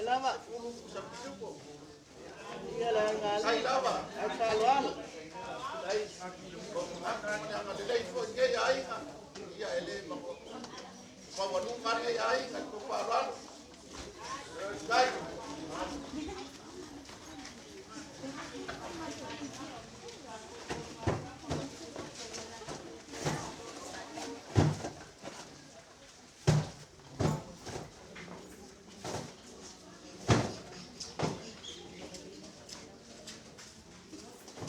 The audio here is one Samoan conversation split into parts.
Lava. Sefulu pusa pisupo. Ia le Sai agalii. lava. Ai faaaloalo. Ai, o mana lelei foi nei aiga. Ia e le maualuga nei aiga i kou faaaloalo. Tai.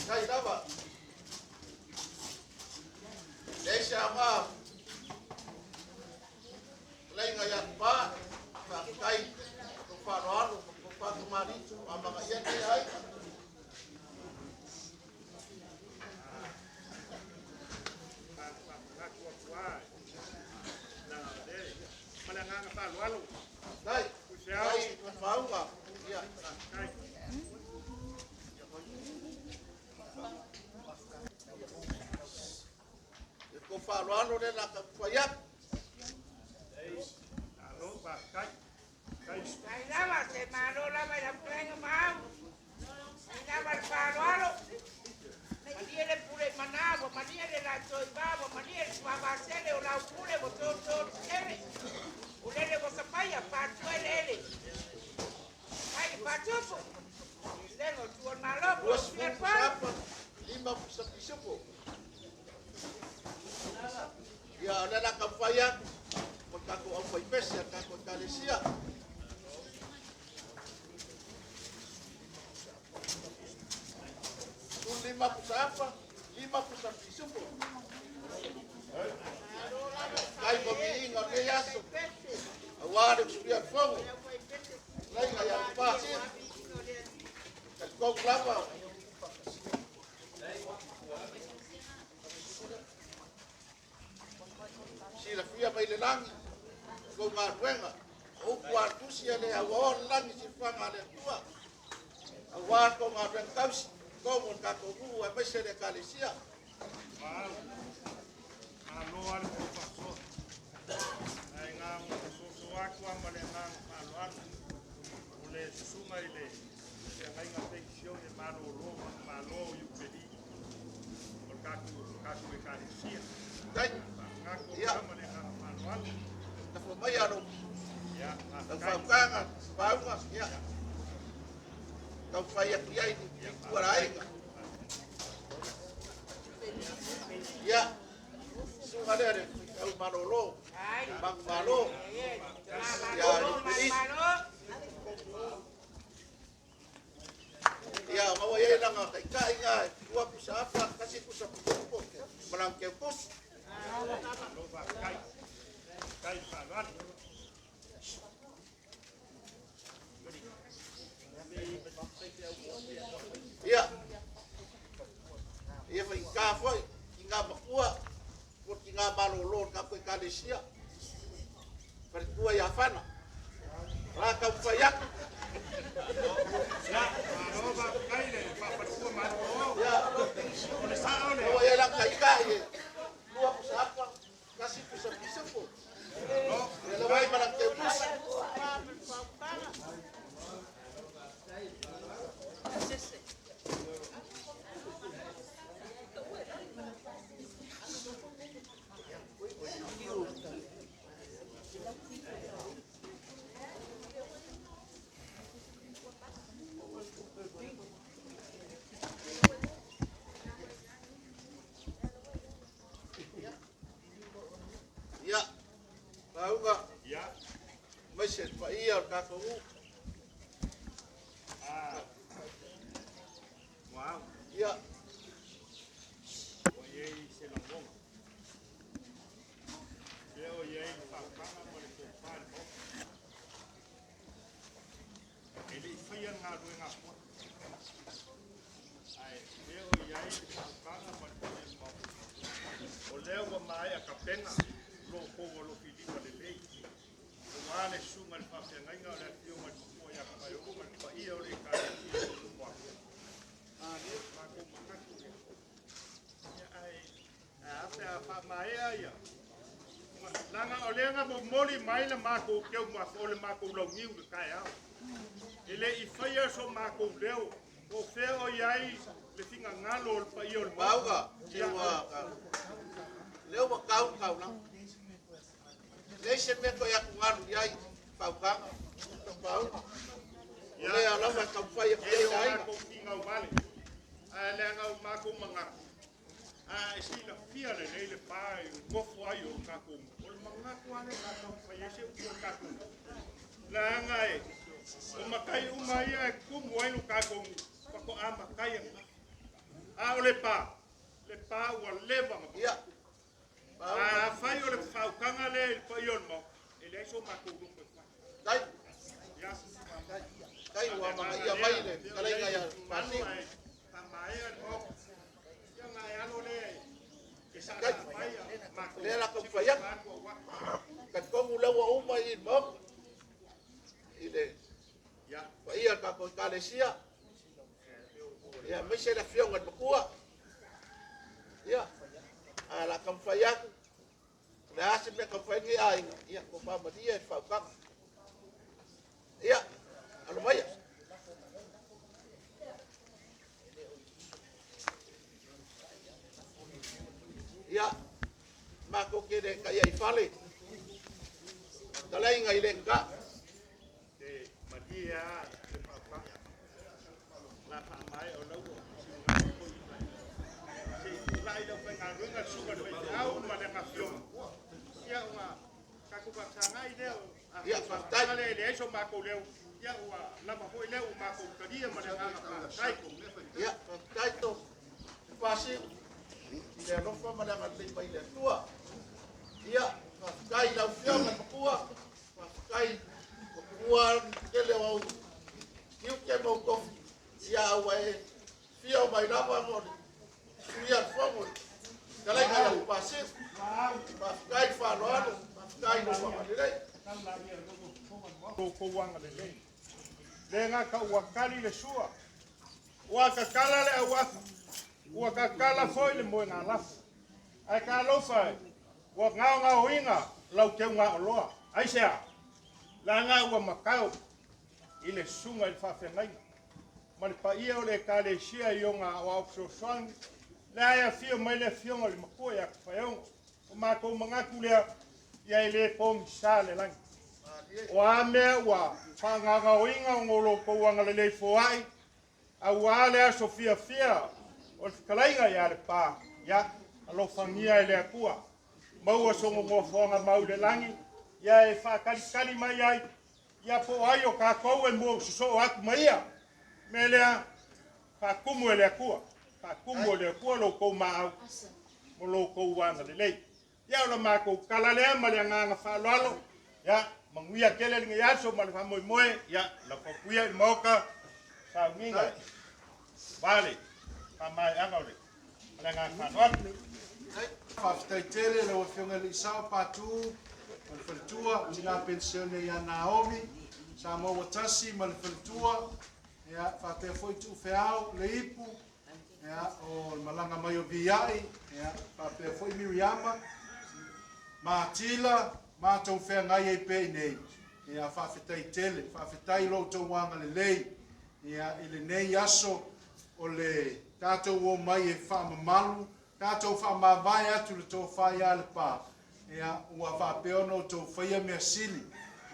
Tai lava. Le se ama leinga ia pa faafetai kou faaaloalo ma kou faakamali faamagaia nei aiga. Faafetai atu ai. Na le ma le agaga faaaloalo. Tai. Puiseau. Tai maunga. Ia. Faafetai. E kou faaaloalo le la ka fai atu. Malo faafetai. Tai. Tai lava, se malo lava i lau fetalaiga Maau. Tai lava le faaaloalo. Malie le pule mana, ua malie le laetoivā, ua malie le tuavasele o lau pule ua tototele. O lele ua sapaia faatu eleele. Ai le faatupu. Lega o tua o le Malo po o 20 le pusa Fale. apa, 5 pusa pisupo. Ia, o le la ka fai atu. Mo tatou aufaipese a tatou ekalesia. 15 pusa apa, 5 pusa pisupo. Tai mo viiga o lenei aso. Auā le usuia le fono. Laiga ia le pasi. Talitonu lava. Silafia mai le lagi kou galuega. O upu a le tusi e le auaoa le lagi silafaga a le Atua. Auā le tou galuega tausi, totonu o le tatou nuu aemaise le ekalesia. Wow. Malo lava le tou faasoa. Ae na ona soso atu lava ma le agaga faaaloalo. O le susuga i le feagaiga penisione malolo malo o Iupeli. O le tatou ekalesia. Tai. Faamanatu Ia. atu lava ma le agaga faaaloalo. Lafo maia lou Ia, lau faafetai. fautuaga pauga. Ia. Taumafai atu i ai i tua le aiga. Ia. Susuga lea le faitau malolo. Ai. Manumalo. Ia Malo, Iupeli. malo. Ia, maua i ai laga taita'i ga e 2 pusa apa, 1 pusa pisupo ma lana teutusi. Malo faafetai. Faafetai le faaaloalo. Ia. Ia faigata foi tigā matua po o tigā malōlō o le tatou ekalesia. Faletua ia Fana. O le a taumafai atu. Ia, malo faafetai le faafaletua malolo. Ia. O le sao le. Maua i ai lana taitai e 2 pusa apa, 1 pusa pisupo. Malo. Ia lava ai ma lana teutusi. Ia, lauga Ia. aemaise le paia o le tatou nuu. Ah. Wow. Ia. Ua i ai se lagona. Lea ua i ai le faautaga ma le tofa i le Maota. E le i faia le galuega a Fono. Ae lea ua i ai le faautaga ma le paia o le Maota. O lea ua maea tapena lo outou alofilima lelei. Aua le susuga i le faafeagaiga o le afioga i le Matua ia Tafaigata ma le paia o le ekalesia i Satunumafono. A lea ua matou manatu lea. Ia ae a pe a faamaea ia. Laga o lea na momoli mai le matou teu o le matou launiu le taeao. E lei faia so makou leo, po o fea o i ai le finagalo o le paia o le Maota. Pauga, se ua lea ua kau le kaulaga. E leai se mea toe atugalu i ai fautuaga. Pauga. O lea lava e taumafai atu E ai le o le aiga. matou finau vale, ae leaga o matou manatu, a e silafia lelei le pa i le nofo ai o le tatou nuu, o le manatu lava lea o le a taumafai ai se upu a le tatou nuu. Leaga e, o matai uma ia e tumu ai lo tatou nuu, faatoa matai ananafi. A o le pa, le pa ua leva ona Ia, A Pauga. afai o le fautaga lea i le paia o le Maota, e leai so matou loto e fai. Tai, Ia, tai a o ua le agaga amanaia lea, mai le e pei ona i fetalaiga ai ia le tuumalo Pasi'u. ae faamaea le Maota. Ia ona e alo lea e Tai, saasaa mai a o matou lea o le a taumafai sifasifa atu. atu aua. Talitonu lea ua uma i le Maota i le Ia, paia o le tatou Ekalesia, ia aemaise le afioga i le Matua. Ia, ae o le a taumafai atu. O le a se mea e taumafai ai lenei aiga, ia tofa malie le faautaga. Ia, alo maia. Ia, matou te le taiaifale, talaiga i le ta. se malie lava le fautuaga. O le a faamaea o la ua siunago foi i tai. Se i tulai le aufaigaluega le susuga i le faifeau ma le afioga. Ia ona tatou faafesagai lea, a Ia, faafetai. faafetaga lea e leai so matou leo, ia ua lava foi lea ua matou talia ma le agaga faafetai. Ia, faafetai to Pasi'u i le alofa ma le agalelei mai le Atua. Ia, faafetai i lau Afioga i le Matua, faafetai ua tuua le tele o au tiute ma ou tofi, ia a ua e fia mai lava mo le suia le fono i le fetalaiga ia Lepasi'u. Faafetai le faaaloalo, faafetai i lou agalelei. Lo outou agalelei. Le gata ua tali le sua, ua tatala le auafa, ua tatala foi le moegalafo. Ae talofa e, ua gaogaoina lau teugaoloa. Aisea? Leaga ua matau i le susuga i le faafeagaiga ma le paia o le Ekalesia i ona aoao fesoasoani, lea e afio mai le afioga i le Matua ia Tafaeogo. O matou manatu lea, ia e le pogisa le lagi. O a mea ua faagaogaoina ona o lo outou agalelei foai, aua le aso fiafia o le fetalaiga ia Lepa, ia alofagia e le Atua, maua sogo nofoaga mau i le lagi, ia e faatalitali mai ai, ia po o ai o tatou e mua sosoo atu ma ia. Mea lea, faatumu e le Atua, faatumu e le Atua lo outou maau mo lo outou agalelei. Ia o la matou tala lea ma le agaga faaaloalo, ia manuia tele lenei aso ma le faamoemoe, ia lafo atu ia i le Maota sauniga vale faamaeaga o le ma le agaga faaaloalo. Faafetai tele lau Afioga i le Isao Patu ma le faletua, tina penisione ia Naomi, Samoa ua tasi ma le faletua, ia, faapea foi Tuufeau, le ipu, ia, o le malaga mai o Viai, ia, faapea foi Miriama, Matila, matou feagai ai pea i nei. Ia, faafetai tele, faafetai lo outou agalelei, ia, i lenei aso o le tatou omai e faamamalu, tatou faamavae atu le tofa ia Lepa, ia, ua faapea ona outou faia mea sili,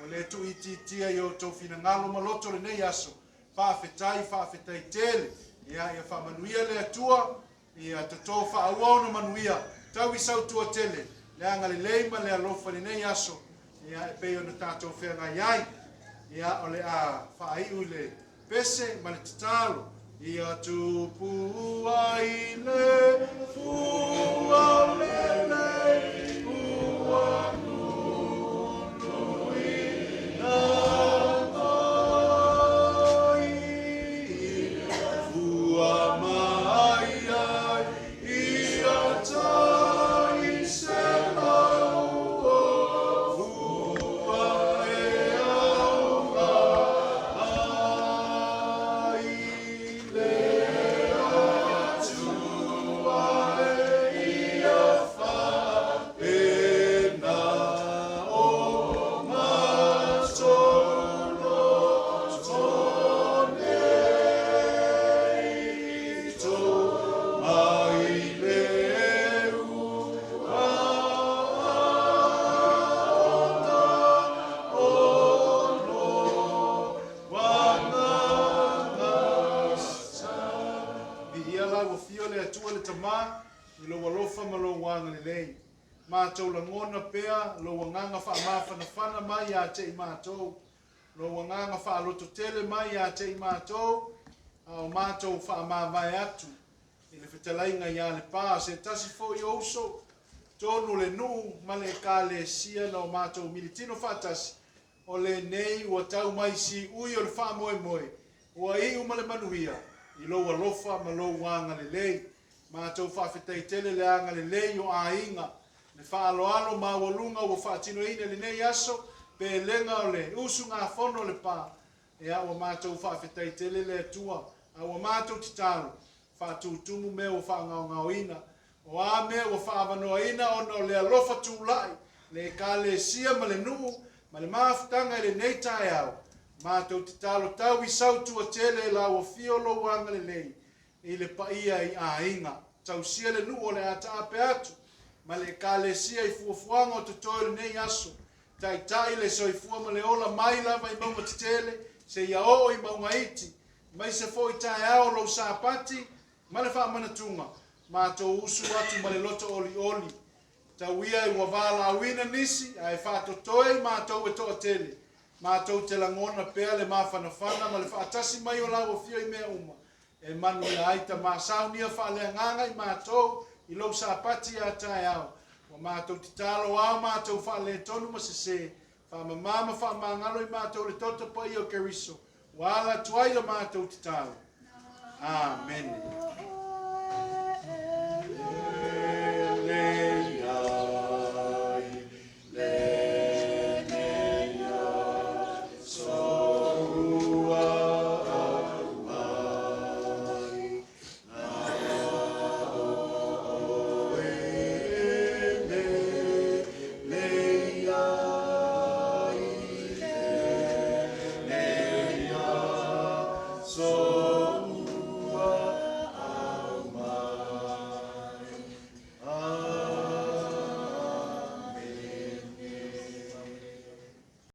ua le tuuitiitia i outou finagalo ma loto lenei aso. Faafetai, faafetai tele. Ia, ia faamanuia le Atua, ia toto faaua ona manuia, tau i sautua tele, le agalelei ma le alofa i lenei aso, ia, e pei ona tatou feagai ai. Ia, o le a faaiu i le pese ma le tatalo. Ia tupu ai le fua o lelei ua nunuina ai. Fua mai ai ia tai 100 o fua e auga ai le Atua e ia. Matou lagona pea lou agaga faamafanafana mai ia te i matou, lou agaga faalototele mai ia te i matou, a o matou faamavae atu i le fetalaiga ia Lepa, se tasi foi o uso, tonu o le nuu ma le Ekalesia na o matou militino faatasi, o lenei ua tau mai siui o le faamoemoe, ua iu ma le manuia i lou alofa ma lou agalelei. Matou faafetai tele le agalelei o aiga, le faaaloalo maualuga ua faatinoina i lenei aso, pelega o le usugafono o Lepa. Ea ua matou faafetai tele le Atua, a ua matou tatalo, faatutumu mea ua faagaogaoina, o a mea ua faaavanoaina ona o le alofa tulai, le Ekalesia ma le nuu ma le mafutaga i lenei taeao, matou tatalo tau i sau tua tele e lau afio lou agalelei i le paia i aiga. Tausia le nuu o le a taape atu ma le Ekalesia i fuafuaga o totoe o lenei aso. Taitai le soifua ma le ola mai lava i mauga tetele seia oo i mauga iti, aemaise foi taeao o lou Sapati ma le faamanatuga, matou usu atu ma le loto olioli. Tau ia ua valaauina nisi ae faatotoe i matou e toatele, matou te lagona pea le mafanafana ma le faatasi mai o lau afio i mea uma e manuia ai Tama. Saunia faaleagaga i matou i lou Sapati a taeao. Ua matou tatalo ao matou faaletonu ma sese, faamama ma faamagalo i matou le toto paia o Keriso, ua ala atu ai la matou tatalo. Amene.